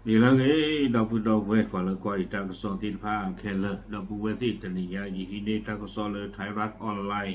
န့ၣ်လၢအဂ့ၤ ဒီပုၢ်ဒီဝဲၢ် ပှၤလၢကွၢ်အံၤတၢ်ကစီၣ်သ့ၣ်တဖၣ်ခဲလၢာ် ဒီပုၢ်ဝဲၢ်သ့ၣ် တနံၤညါယဟံးန့ၢ်တၢ်ကစီၣ်လၢ Thairath Online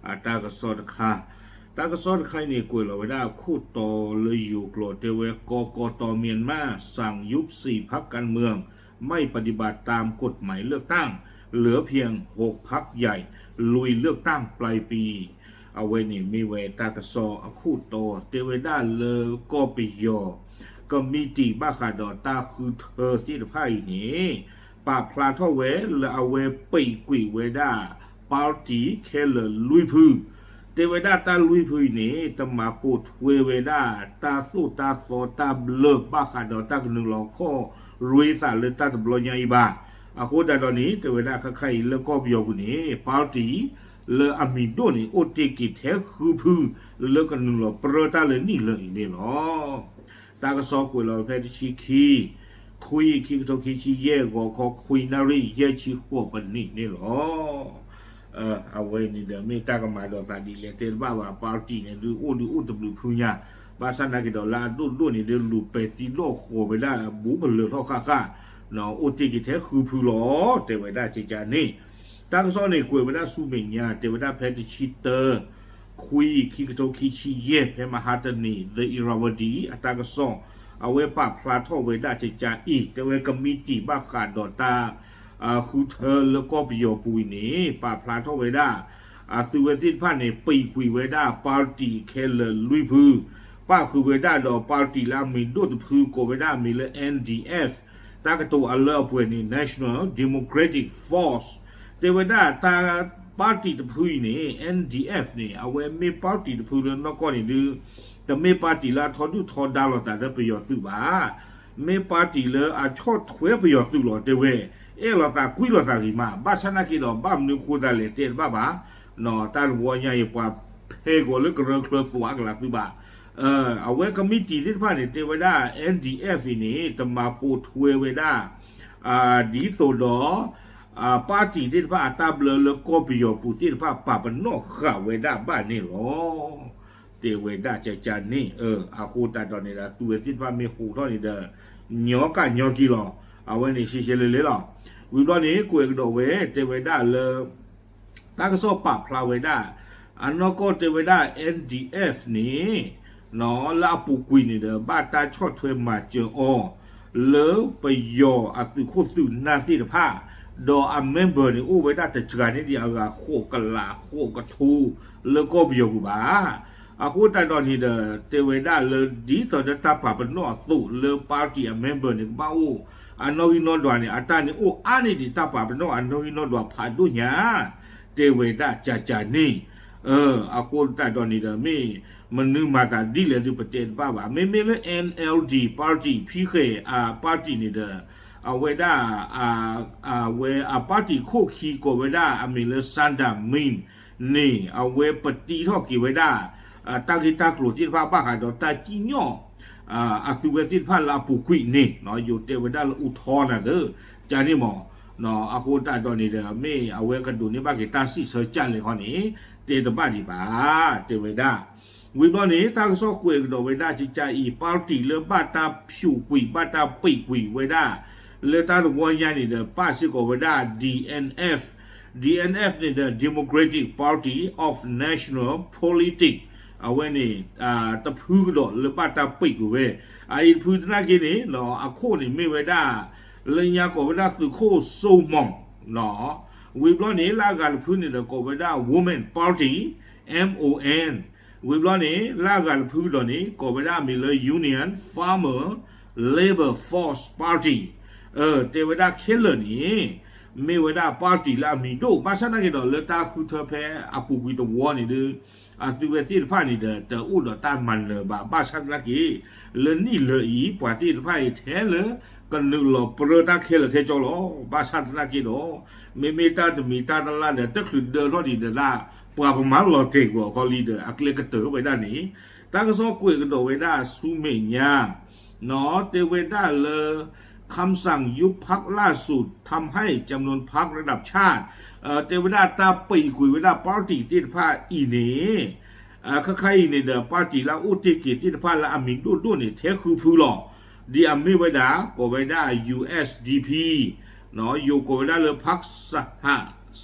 အတၢ်ကစီၣ်တခါ, တၢ်ကစီၣ်တခါအံၤန့ၣ် ကွဲးလီၤဝဲဒၣ်အခိၣ်တီလၢယိၤကျိာ်တဲဝဲ กกต.เมียนมาสั่งยุบสี่พรรคการเมือง ไม่ปฏิบัติตามกฎหมายเลือกตั้ง เหลือเพียงหกพรรคใหญ่ ลุยเลือกตั้งปลายปี အဝဲန့ၣ်မ့ၢ်ဝဲတၢ်ကစီၣ်အခိၣ်တီ တဲဝဲဒၣ်လၢကီၢ်ပယီၤ ကမံးတံာ်ဘၣ်ဃးဒီးတၢ်ဃုထၢသ့ၣ်တဖၣ်အံၤန့ၣ် ပာ်ဖျါထီၣ်ဝဲလၢအဝဲပံာ်ကွံာ်ဝဲဒၣ် party ခဲလၢာ်လွံၢ်ဖု, တဲဝဲဒၣ်တၢ်လွံၢ်ဖုအံၤန့ၣ် တမၤပိာ်ထွဲဝဲဒၣ်တၢ်သိၣ်တၢ်သီတၢ်ဘျၢဘၣ်ဃးဒီးတၢ်ကနုာ်လီၤခီၣ်ရ့သးလၢတၢ်တဘျီညါအံၤဘၣ်. အဃိသတးဒီးန့ၣ် တဲဝဲဒၣ်ခဲခါအံၤလၢကီၢ်ပယီၤပူၤန့ၣ် party လၢအမံၤဒိၣ်န့ၣ် အိၣ်တ့ၢ်က့ၤထဲဃုဖု လၢကနုာ်လီၤပြၢတၢ်လၢနံၣ်လၢအံၤန့ၣ်လီၤ. တၢ်ကစီၣ်ကွဲးလီၤဖဲတဆံခံ ခွံ ခံကထိခံဆံယဲၢ် ဂီၤခီခွံနၣ်ရံၣ် ယဲၢ်ဆံဃိးပနံးန့ၣ်လီၤ. အဝဲန့ၣ်ဒီးမ့ၢ်တၢ်ကမၤဒီးသးဒ်လဲၣ်တဲတဘၣ်ဘၣ် party န့ၣ်ဒုးအိၣ်ဒုးအိၣ်တဘျုးဖုညါ, ဘၣ်ဆၣ်နာ်က့ၤဒီးလၢအဒိၣ်ဒိၣ်န့ၣ်ဒုးလူၤပဲာ်သံလိာ်ဃီၤဝဲဒၣ်ဘူးကလၢာ်ထီၣ်ဃၣ်ဃၣ်, အိၣ်တ့ၢ်က့ၤထဲဃုဖုလီၤ တဲဝဲဒၣ်ကကန့ၣ် တၢ်ကစီၣ်န့ၣ်ကွဲးဝဲဒၣ်ဆူမဲာ်ညါ တဲဝဲဒၣ်ဖဲတဆံတၢ ခွံ ခံကထိခံဆံယဲၢ် ဖဲမဟါတနံၤ The Irrawaddy အတၢ်ကစီၣ် အဝဲပာ်ဖျါထီၣ်ဝဲဒၣ်ကကအံၤ တဲဝဲကမံးတံာ်ဘၣ်ဃးဒီးတၢ် ဃုထၢလၢကီၢ်ပယီၤပူၤအံၤန့ၣ် ပာ်ဖျါထီၣ်ဝဲဒၣ် အသုဝဲသ့ၣ်တဖၣ်န့ၣ် ပံာ်ကွံာ်ဝဲဒၣ် party ခဲလၢာ်လွံၢ်ဖု, ပၣ်ဃုာ်ဝဲဒၣ်ဒီး party လၢအမံၤဒိၣ်တဖု ကိးဝဲဒၣ်အမံၤလၢ N D F တၢ်ကတိၤအလၢအပှဲၤန့ၣ် National Democratic Force တဲဝဲဒၣ်တၢ် party တဖုအံၤန့ၣ် N D F န့ၣ် အဝဲမ့ၢ် party တဖုလၢနီၢ်ကီၢ်န့ၣ်ဒုး တမ့ၢ် party လၢအထီဒုၣ်ထီဒါလိာ်သးလၢပယီၤသုးဘၣ်. မ့ၢ် party လၢအဆီၣ်ထွဲပယီၤသုးလီၤတဲဝဲ, အဲၣ်လိာ်သးကွံလိာ်သးဂ့ၤမး, ဘၣ်ဆၣ်နာ်က့ၤဒီး ဘၣ်မနုၤဃိသးလဲၣ်တဲတဘၣ်ဘၣ်. တၢ်တဝီညါအံၤ ပှၤဖဲဂီၤလၢကရၢချၢသွးကလးသုဘၣ်. အဝဲကမံးတံာ်သ့ၣ်တဖၣ်န့ၣ် တဲဝဲဒၣ် N D F အံၤန့ၣ် တမၤပိာ်ထွဲဝဲဒၣ် ဒ်သိးဒီး party သ့ၣ်တဖၣ်အတၢ်ဘျၢလၢကီၢ်ပယီၤပူၤသ့ၣ်တဖၣ် ပာ်ပနီၣ်ဃာ်ဝဲဒၣ်ဘၣ်န့ၣ်လီၤ. တဲဝဲဒၣ်ကကန့ၣ်, အဃိသတးဒီးန့ၣ်ဒီး သုဝဲသ့ၣ်တဖၣ်မ့ၢ်ဟူးထီၣ်န့ၣ်ဒီး ညီကၣ်ညီက့ၤလီၤ. အဝဲန့ၣ်ရှဲရှဲလဲၤလဲၤလီၤ. ဝံၤဘျီန့ၣ် ကွဲးကဒီးဝဲ တဲဝဲဒၣ်လၢ တၢ်ကစီၣ်ပာ်ဖျါဝဲဒၣ် အနီၢ်ကီၢ်တဲဝဲဒၣ် N D F န့ၣ် လၢအပူၤကွံာ်န့ၣ်ဒီး ဘၣ်တၢ်ဆီၣ်ထွဲမၤစၢၤအီၤ လၢပယီၤအသုးခိၣ်သုးနၢ်သ့ၣ်တဖၣ်, ဒီးအ member န့ၣ် အိၣ်ဝဲဒၣ်တစှၤန့ၢ်ဒံးအဂၤဃိးကလးဃိးကထိ လၢကီၢ်ပယီၤပူၤဘၣ်. အဃိသတးဒီးန့ၣ်ဒီး တဲဝဲဒၣ်လၢဒ်သိးဒီးတၢ်ပာ်ပနီၣ်အသိးလၢ party အ member န့ၣ် ကဘၣ်အိၣ်အနီၣ်ဂံၢ်နီၣ်ဒွးန့ၣ် အတၢ်န့ၣ်အိၣ်အါန့ၢ်ဒံးတၢ်ပာ်ပနီၣ်အနီၣ်ဂံၢ်နီၣ်ဒွးဖးဒိၣ်ညါ တဲဝဲဒၣ်ကကန့ၣ်. အဃိသတးဒီးန့ၣ်ဒီး မ့ၢ်မနုၤမၤသးဒ်လဲၣ်ဒုးပတဲတဘၣ်ဘၣ်. မ့မ့ၢ်လၢ N L D party ဖံဃဲၤအ party န့ၣ်ဒီး အဝဲဒၣ် အဝဲအ party ခိၣ်ခံကိးဝဲဒၣ်အမံၤလၢ Sundar Min န့ၣ် အဝဲပတံထီၣ်က့ၤဝဲဒၣ် တၢ်ဂ့ၢ်တၢ်ကျိၤသ့ၣ်တဖၣ်ဘၣ်ဃးဒီးတၢ်စံၣ်ညီၣ် အသုဝဲသ့ၣ်တဖၣ်လၢအပူၤကွံာ်န့ၣ် ယိၤတဲဝဲဒၣ်လၢ အူထီနၤသၢ ကန့ၣ်မး. အဃိသတးဒီးန့ၣ်ဒီး မ့ၢ်အဝဲကဒိးန့ၢ်ဘၣ်က့ၤတၢ်စံးဆၢကလဲၣ်ခီန့ၣ် တဲတဘၣ်ဒံးဘၣ် တဲဝဲဒၣ်. ဝံၤဘျီန့ၣ် တၢ်ကစီၣ်ကွဲးကဒီးဝဲဒၣ်ကကအံၤ party လၢဘၣ်တၢ်ဖၠူးကွံာ် ဘၣ်တၢ်ပံာ်ကွံာ်ဝဲဒၣ် လၢတၢ်တဝီညါန့ၣ်ဒီး ပၣ်စ့ၢ်ကီးဝဲဒၣ် D N F, D N F န့ၣ်ဒီး Democratic Party of National Politics အဝဲန့ၣ် တဖုကဒီးလၢဘၣ်တၢ်ပံာ်ကွံာ်ဝဲ အအံၤတဖုသနာ်က့န့ၣ် အခိၣ်န့ၣ်မ့ၢ်ဝဲဒၣ် လၢညါကိးဝဲဒၣ်သုးခိၣ်စိမီၤ ဝံၤဘျီန့ၣ် လၢအဂၤတဖုန့ၣ်ဒီးကိးဝဲဒၣ် Women Party, M O N, ဝံၤဘျီန့ၣ် လၢအဂၤတဖုကဒီးန့ၣ် ကိးဝဲဒၣ်အမံၤလၢ Union Farmer Labour Force Party, တဲဝဲဒၣ်ခဲလၢာ်န့ၣ် မ့ၢ်ဝဲဒၣ် party လၢအမံၤဒိၣ် ဘၣ်ဆၣ်သနာ်က့ဒီး လၢတၢ်ဃုထၢဖဲအပူၤကွံာ်တဝီန့ၣ်ဒီး အသုဝဲသ့ၣ်တဖၣ်န့ၣ်ဒီး တအိၣ်ဒီးတၢ်မၤနၢၤဘၣ် ဘၣ်ဆၣ်သနာ်က့ လၢနံၣ်လၢအံၤ ပှၤသ့ၣ်တဖၣ်အံၤထဲလၢ ကနုာ်လီၤပြၢတၢ်ခဲလၢာ်ခဲဆ့လီၤ. ဘၣ်ဆၣ်သနာ်က့ဒီး မ့မ့ၢ်တၢ်တမံၤတၢ်တလါဒီး တချုးဒၢထီၣ်ဒံးဒီးဒၣ် ပှၤကမၤလီၤတဲာ်ကွံာ်အခီလံဒီး အကျဲကတၢၢ်ဝဲဒၣ်န့ၣ် တၢ်ကစီၣ်ကွဲးကဒီးဝဲဒၣ်ဆူမဲာ်ညါ တဲဝဲဒၣ်လၢ คำสั่งยุบพรรคล่าสุดทำให้จำนวนพรรคระดับชาติ တဲဝဲဒၣ်တၢ်ပံာ်ကွံာ်ဝဲဒၣ် party သ့ၣ်တဖၣ်အံၤန့ၣ် ခဲခါအံၤန့ၣ်ဒီး party လၢအအိၣ်တ့ၢ်က့ၤသ့ၣ်တဖၣ်လၢအမံၤဒိၣ်ဒိၣ်န့ၣ် ထဲဃုဖုလီၤ. ဒ်အမ့ၢ်ဝဲဒၣ် ကိးဝဲဒၣ် ယူႇအၢၣ်စၣ်ဒီးဖံၣ်, ယိၤကိးဝဲဒၣ်လၢ พรรคสห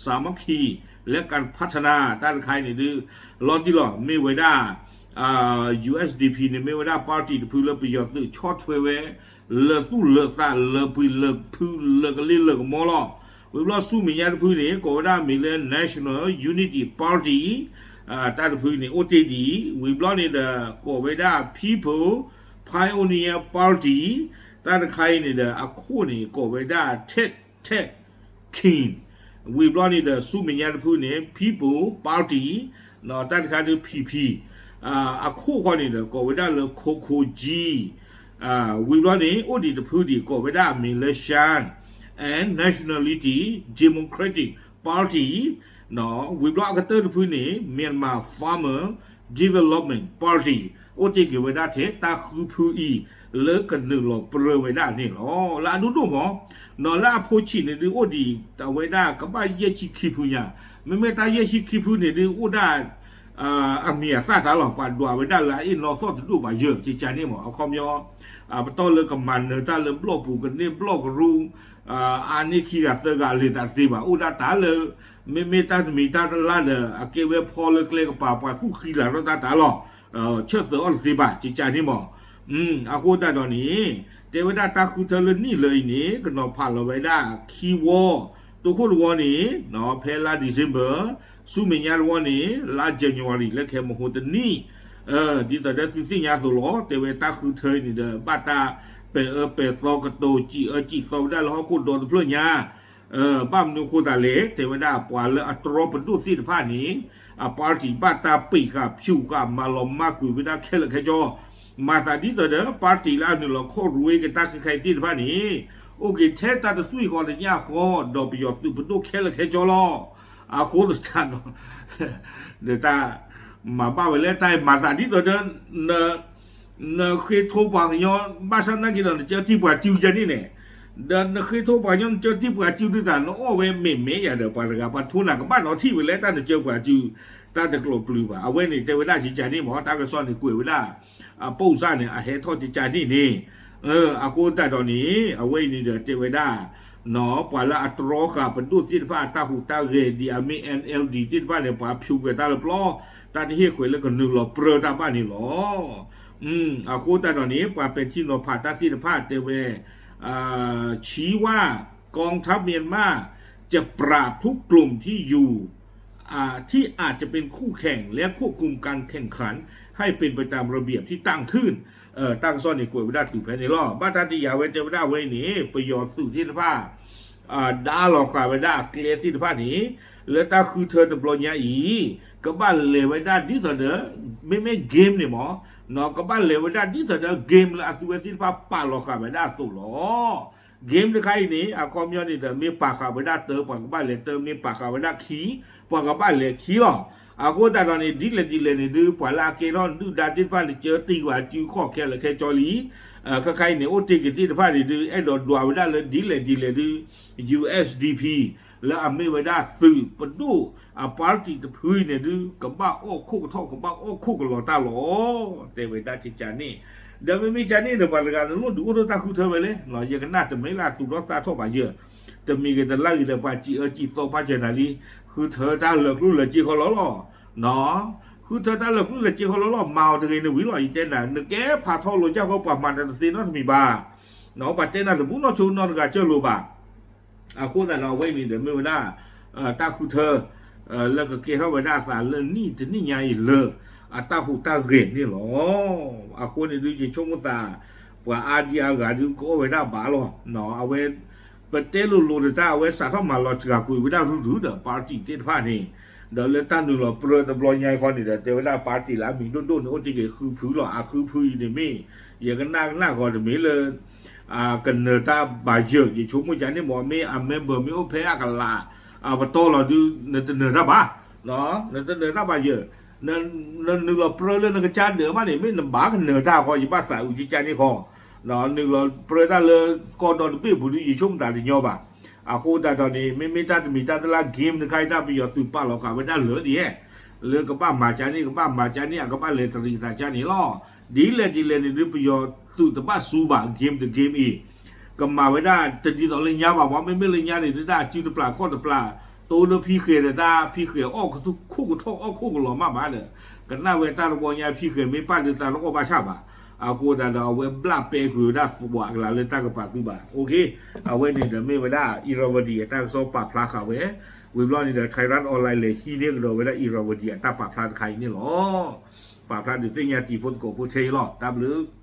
สามัคคีและการพัฒนา တၢ်တခါအံၤန့ၣ်ဒုး လီၤတံၢ်လီၤ မ့ၢ်ဝဲဒၣ် ယူႇအၢၣ်စၣ်ဒီးဖံၣ်န့ၣ် မ့ၢ်ဝဲဒၣ် party တဖုလၢပယီၤသုးဆီၣ်ထွဲဝဲ လၢသူၣ်လၢသးလၢပှ့ၤလၢဖုလၢကလ့လၢကမီလီၤ. ဝံၤဘျီဆူမဲာ်ညါတဖုန့ၣ် ကိးဝဲဒၣ်မ့ၢ်လၢ National Unity Party တၢ်တဖုန့ၣ် အိၣ်တ့ၢ်ဒံး, ဝံၤဘျီန့ၣ်ဒီး ကိးဝဲဒၣ် People Pioneer Party တၢ်တခါအံၤန့ၣ်ဒီး အခိၣ်န့ၣ် ကိးဝဲဒၣ် Tet Tet Kin, ဝံၤဘျီန့ၣ်ဒီး ဆူမဲာ်ညါတဖုန့ၣ် People Party တၢ်တခါဒုး ဖံၣ်ဖံၣ်, အခိၣ်ဃီန့ၣ်ဒီး ကိးဝဲဒၣ်လၢ ခိခိကၠံ, ဝံၤဘျီန့ၣ် အိၣ်ဒံးတဖုဒံး ကိးဝဲဒၣ်အမ့ၢ်လၢ Shan and Nationality Democratic Party, ဝံၤဘျီအကတၢၢ်တဖုန့ၣ် Myanmar Farmer Development Party အိၣ်တ့ၢ်က့ၤဝဲဒၣ်ထဲတၢ်ဃုဖုအံၤ လၢကနုာ်လီၤပြၢဝဲဒၣ်န့ၣ်လီၤ. လၢအဒိၣ်ဒိၣ်မး, လၢအဖိဆံးန့ၣ်ဒုးအိၣ်ဒံးတဝဲဒၣ်ကဘၣ်ယဲၢ်ဆံခံဖုညါ, မ့မ့ၢ်တၢ်ယဲၢ်ဆံခံဖုန့ၣ်ဒုးအိၣ်ဒၣ် အမံၤအသၣ်တၢ်လီၤ, ပှၤဒွးဝဲဒၣ်လၢအအ့ၣ်နီၣ်သီၣ်တဒိၣ်ဘၣ်ယၢၢ် ကကန့ၣ်မး, အခီပညီ ပတီၢ်လၢကမၤနၢၤတၢ်လၢဘျီၣ်ပူၤကန့ၢ်ဘျီၣ်ကရူၢ်, အါန့ၢ်ခံဂၤသၢဂၤအလံာ်သးတသ့ဘၣ်, အိၣ်ဒၣ်တၢ်လၢ မ့မ့ၢ်တၢ်တမံၤတၢ်တလါဒီး အကဲဝဲဖီလၢကျဲကပၤ ပှၤသူၣ်ဃံလၤထီၣ်တၢ်တၢ်လီၤ, ဆၢၣ်သၢအီၤတသ့ဘၣ် ကကန့ၣ်မး, အဃိသတးဒီးန့ၣ် တဲဝဲဒၣ်တၢ်ဃုထၢလၢနံၣ်လၢအံၤန့ၣ် ကနီၤဖးလီၤဝဲဒၣ်ခံဝီ, တိခိၣ်တဝီန့ၣ် ဖဲလါ December, ဆူမဲာ်ညါတဝီန့ၣ် လါ January လၢခဲမဟိတနံၣ်, ဒ်သိးဒီးသုသ့ၣ်ညါအသိးလီၤ, တဲဝဲတၢ်ဃုထၢအံၤန့ၣ်ဒီး ဘၣ်တၢ်ပဲာ်အၢပဲာ်သီကတိၤ စံးအၢစံးသီဝဲဒၣ်လၢဟီၣ်ခိၣ်ဒီတဖျၢၣ်ညါ, ဘၣ်မနုၤအဃိသတးလဲၣ်, တဲဝဲဒၣ်ပှၤလၢအတြီပဒိၣ်သ့ၣ်တဖၣ်န့ၣ် အ party ဘၣ်တၢ်ပံာ်ဃာ်ဖၠူးဃာ်မၤလီၤမၢ်ကွံာ်ဝဲဒၣ်ခဲလၢာ်ခဲဆ့, မၤသးဒ်သိးဒီး party လၢအနုာ်လီၤခီၣ်ရူဝဲက့ၤတၢ်ခဲခါအံၤသ့ၣ်တဖၣ်န့ၣ် အိၣ်က့ၤထဲတၢ်တသွံၣ်ဃီတညၣ်ဃီ ဒီးပယီၤသုးပဒိၣ်ခဲလၢာ်ခဲဆ့လီၤ. အဃိသတးဒီး ဒီးတၢ် မၤဘၣ်ဝဲလၢတၢ်မၤသးဒ်သိးဒီး နဃ့ထိပှၤကညီ ဘၣ်ဆၣ်နာ်က့ၤဒီး နကၢတံၢ်ပှၤစုကန့ၣ်န့ၣ်, ဒီးနဃ့ထိပှၤကညီ နကၢတံၢ်ပှၤစုဒုးသး နအီၣ်ဝဲမဲာ်မဲာ်ယၤဒီး ပှၤတဂၤပှၤထိနၤကဘၣ်ဒီးထံၣ်ဝဲလၢတၢ်နကၢပှၤစု, တၢ်တကျိၤပျုၤဘၣ်. အဝဲန့ၣ်တဲဝဲဒၣ်ကကန့ၣ်မး တၢ်ကစီၣ်န့ၣ်ကွဲးဝဲဒၣ် အပိၢ်စၢ်န့ၣ် အဟဲထီၣ်ကကန့ၣ်န့ၣ်, အဃိသတးဒီးန့ၣ် အဝဲအံၤန့ၣ်ဒီးတဲဝဲဒၣ် ပှၤလၢအတြီဃာ်ပဒိၣ်သ့ၣ်တဖၣ်အတၢ်ဟူးတၢ်ဂဲၤ ဒ်အမ့ၢ် NLD သ့ၣ်တဖၣ်န့ၣ် ပှၤဖၠူးကွံာ်တၢ်လၢပျီ, တၢ်တဟ့ၣ်ခွဲးလၢကနုာ်လီၤပြၢတၢ်ဘၣ်န့ၣ်လီၤ. အဃိသတးဒီးန့ၣ် ပှၤပဲာ်ထံနီၤဖးတၢ်သ့ၣ်တဖၣ်တဲဝဲ ชี้ว่า กองทัพเมียนมาจะปราบทุกกลุ่มที่อยู่ ที่อาจจะเป็นคู่แข่ง และควบคุมการแข่งขันให้เป็นไปตามระเบียบที่ตั้งขึ้น တၢ်ကစီၣ်န့ၣ်ကွဲးဝဲဒၣ်တုၤဖဲန့ၣ်လီၤ. ဘၣ်တၢ်တယာ်ဝဲတဲဝဲဒၣ်ဝဲအံၤန့ၣ် ပယီၤသုးသ့ၣ်တဖၣ် ဒါလီၤဃာ်ဝဲဒၣ်အကျဲသ့ၣ်တဖၣ်န့ၣ် လၢတၢ်ဃုထၢတဘျီညါအံၤ ကဘၣ်လဲၤဝဲဒၣ်ဒ်သိးဒီး မ့မ့ၢ် game န့ၣ်မး ကဘၣ်လဲၤဝဲဒၣ်ဒ်သိးဒီး game လၢအသုဝဲသ့ၣ်တဖၣ်ပာ်လီၤဃာ်ဝဲဒၣ်အသိးလီၤ. game တခါအံၤန့ၣ် အခီပညီန့ၣ်ဒီး မ့ၢ်ပာ်ဃာ်ဝဲဒၣ်တၢ ပှၤကဘၣ်လဲၤတၢ မ့ၢ်ပာ်ဃာ်ဝဲဒၣ်ခံ ပှၤကဘၣ်လဲၤခံလီၤ. အဃိသတးဒီးန့ၣ် ဒ်လဲၣ်ဒ်လဲၣ်န့ၣ်ဒုး ပှၤလၢအကဲထီၣ်ဒုၣ်ဒါသ့ၣ်တဖၣ်န့ၣ် ကၢတံၢ်ဝဲစုခီၣ်ခဲလၢာ်ခဲဆ့လံ. ခဲခါအံၤန့ၣ် အိၣ်တ့ၢ်က့ၤသ့ၣ်တဖၣ်န့ၣ်ဒုး အဲၣ်ဒိးဒွးဝဲဒၣ်လၢဒ်လဲၣ်ဒ်လဲၣ်ဒုး ယူၢ်အၢၣ်စၣ်ဒီးဖံၣ် လၢအမ့ၢ်ဝဲဒၣ်သုးပဒိၣ်အ party တဖုအံၤန့ၣ်ဒုး ကဘၣ်အီၣ်ခိၣ်ကထီၣ် ကဘၣ်အီၣ်ခိၣ်ကလီၤတၢ်လီၤ. တဲဝဲဒၣ်ကကန့ၣ် ဒီးမ့မ့ၢ်ကန့ၣ်ဒီး ပှၤတဂၤန့ၣ် လိၣ်ဒုးအိၣ်ထီၣ်တၢ်ဃုထၢဝဲလဲၣ်, ယကနၣ်တမ့ၢ်လၢအသူၣ်ထီၣ်သးထီၣ်ဘၣ်ယဲၢ်, တမံၤဂ့ၤတလါဂ့ၤဒီး ပှၤစံးအၢစံးသီပာ်စၢၤနၤလံ, ဃုထၢတၢ်လၢာ်ကျိၣ်လၢာ်စ့ခီလီၤလီၤ. ဃုထၢတၢ်လၢာ်ကျိၣ်လၢာ်စ့ခီလီၤလီၤ, မၤအီၤတဂ့ၤန့ၣ်ဝံၤလီၤ. ယတဲနၤ နကဲဖးထီလိာ်ကၢ်ဃီ ပှၤမၤနၤတသ့နီတမံၤဘၣ်. ပှၤတဲနၤတဘူးနီၢ်ဆိနီတဂၤကၢၢ်လိာ်ဘၣ်. အဃိသတးဒီး အဝဲအံၤန့ၣ်ဒီးမ့ၢ်ဝဲဒၣ် တၢ်ဃုထၢ လၢကကဲထီၣ်ဝဲဒၣ်အသးလၢနံၣ်တနံၣ်ညါအံၤလၢ အတၢ်ဟူးတၢ်ဂဲၤန့ၣ်လီၤ. အဃိန့ၣ်ဒုး ယဆိကမိၣ်သး ပှၤအါဒံအါဂၤဒုး ကအီၣ်ဝဲဒၣ်ဘၣ်လီၤ. အဝဲ ပတဲလိၤလိၤတတၢ် အဝဲစးထီၣ်မၤလီၤစှၤကွံာ်ဝဲဒၣ်ရုၢ်ရုၢ်ဒီး party သ့ၣ်တဖၣ်န့ၣ်, ဒီးလၢတၢ်နုာ်လီၤပြၢတဘျီညါအံၤဃီန့ၣ်ဒီး တဲဝဲဒၣ် party လၢအမံၤဒိၣ်ဒိၣ်န့ၣ် အိၣ်တ့ၢ်က့ၤဃုဖုလီၤ. အဃုဖုအံၤန့ၣ်မ့ၢ် ယကနၣ်ကနၣ်ဂီၤတမ့ၢ်လၢ ကနၢၤတၢ်ဘၣ်ယၢၢ် ယဆိကမိၣ်ကန့ၣ်မ့ၢ် မ့ၢ်အ member မ့ၢ်အိၣ်ဖဲအကလး အပတီၢ်လီၤဒုး နတနၢၤတၢ်ဘၣ်, နတနၢၤတၢ်ဘၣ်ယၢၢ်, နနုာ်လီၤပြၢလၢနကစၢ်ဒၢးဘၣ်န့ၣ် မ့ၢ်နဘၣ်ကနၢၤတၢ်ဃီ ယဘၣ်သးအုးကကန့ၣ်ဃီ, နုာ်လီၤပြၢတၢ်လၢကီၢ်ဒီတဘ့ၣ်ပူၤဒုး ယဆိကမိၣ်သးတညီဘၣ်. အဃိသတးဒီးန့ၣ် မ့မ့ၢ်တၢ်တမံၤတၢ်တလါ game တခါအံၤ တၢ်ပယီၤသုးပာ်လီၤဃာ်ဝဲဒၣ်လၢာ်ဒ် လၢကဘၣ်မၤကန့ၣ် ကဘၣ်မၤကန့ၣ် အကဘၣ်လဲၤတရံးအသးကန့ၣ်လီၤ. ဒ်လဲၣ်ဒ်လဲၣ်န့ၣ်ဒုး ပယီၤသုးတဘၣ်စူဘၣ် game တ game အံၤ, ကမၤဝဲဒၣ်တဒ်သိးလၢညါဘၣ်မ့ၢ်, မ့မ့ၢ်လၢညါန့ၣ်ဒုး တၢ်စုတပျၢ်ခီၣ်တပျၢ်, တအိၣ်လၢဖံဃဲၤဒီးတၢ်ဖံဃဲၤအီၣ်ကသူခိၣ်ကထီၣ်အီၣ်ခိၣ်ကလီၤမးဘၣ်ဒီး, ကနၣ်ဝဲတၢ်တဘီညါ ဖံဃဲၤမ့ၢ်ပာ်ဒုးသးတအီၣ်ဘၣ်ဆၣ်ဘၣ်, အဃိသတးဒီး အဝဲဘျၣ်ပဲကွံာ်ဝဲဒၣ်သဝးကလၤလၢတၢ်ကပာ်သုဘၣ်. အဝဲန့ၣ်ဒီးမ့ၢ်ဝဲဒၣ် Irrawaddy အတၢ်ကစီၣ်ပာ်ဖျါဃာ်ဝဲ, ဝံၤဘျီန့ၣ်ဒီး Thairath Online လဲၤဟံးန့ၢ်ကဒီးဝဲဒၣ် Irrawaddy အတၢ်ပာ်ဖျါတခါအံၤန့ၣ်လီၤ. ပာ်ဖျါဒုးသ့ၣ်ညါတံၤဖိသကိးဖိထဲအံၤလီၤ. တၢ်ဘျုး